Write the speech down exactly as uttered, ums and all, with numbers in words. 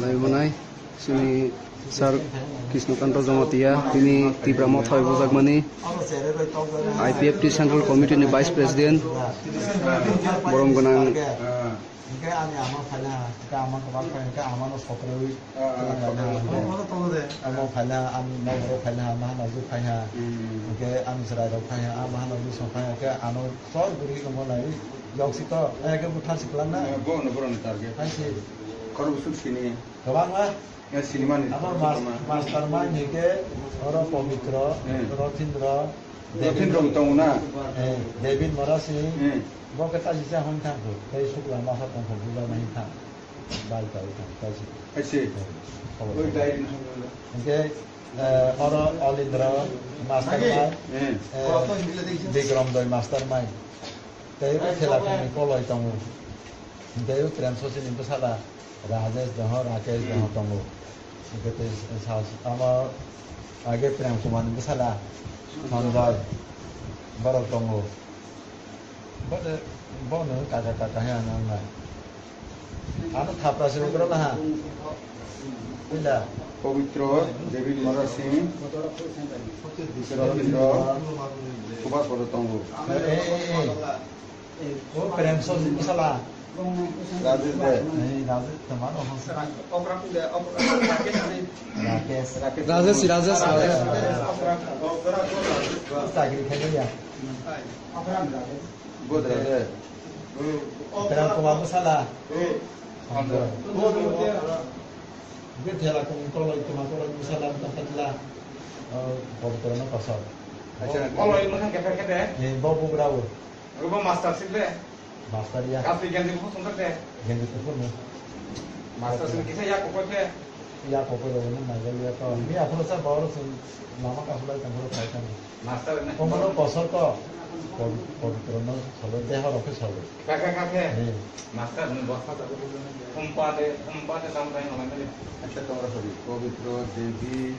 Nai manai, sini Sir Krishna Kanta Jamatia, tini Tipra Motha bai bujakmani I P F T Central Committee ni Vice President, borom gwnang. Hingke ani ama phaina, hingke ama kwbang phai, hingke ama no sokroi. Ah, ah, sokroi. Ama phaina, ani nokborok phaina, ama hana jwk phaiha. Hmm. Hingke ani chwrai rok phaiha, ama hana jwk song phaiha, hingke ano sor guri tongma lai, yok si to, eh, hingke buthar si kwlangna. Eh, bo no, bo no target. Hai si. Khorok bwswk sini. Kwbangma. Ya, sinimani. Ama mas-, mastermind hingke oro Pabitro, Hmm. Rothindro, Rothindro David, tongo na? Eh, David Mora Singh, Hmm. bo khe taisisa hwn thang kho, tei sukla masa tong kho, buja nai thang. Bai bai thang, taisi. Taisi. Eh, khobor. Oi, diary ni hwn thang. Hingke, eh, oro Olindra mastermind, Hmm. eh, Bikram Doi mastermind. Tei o khela kongni koloi tongo. Tei o Prem Sosini bwsala Rajesh doho, Rakesh doho tongo. Hingke tei sa-, ama age Prem Kumar ni bwsala Sanjoy borok tongo. Bo de, bono kaka kaka he ano wngnai. Ano thapra se ugra laha. Pila. Pabitro, David Mara Singh, Srotindro, Subhash Bharat tongo. Eh, eh, eh, eh. O Prem Sosini bwsala. Rajesh de. Eh, Rajesh, tomar oho se. Rakesh. Rajesh, Rajesh, Rajesh. Chakri khai ya. Bo Rajesh. Prem Kumar bwsala. Hingke thela kong koloi toma koloi bwsala wngkha tila, oh, Pabitro no kosor. Acha. Koloi mwkhang kepher khe de? Eh, bo bugra o. Abo master sip le? Master ya. Kapi genji kuphur songkha de? Genji kuphur no. Master sip kisa ya kuphur de? Ya kuphur no nang ya to. Mi aphuru sa bor sung lama kasulai tang phuru khai tang. Master ne? Komono kosor to. Pabitro no solo deha rokhe solo. Kaka kake. Eh. Master ni bosta to. Humpa de, humpa de tam tai no mele. Acha, tongra sori. Pabitro, Devi,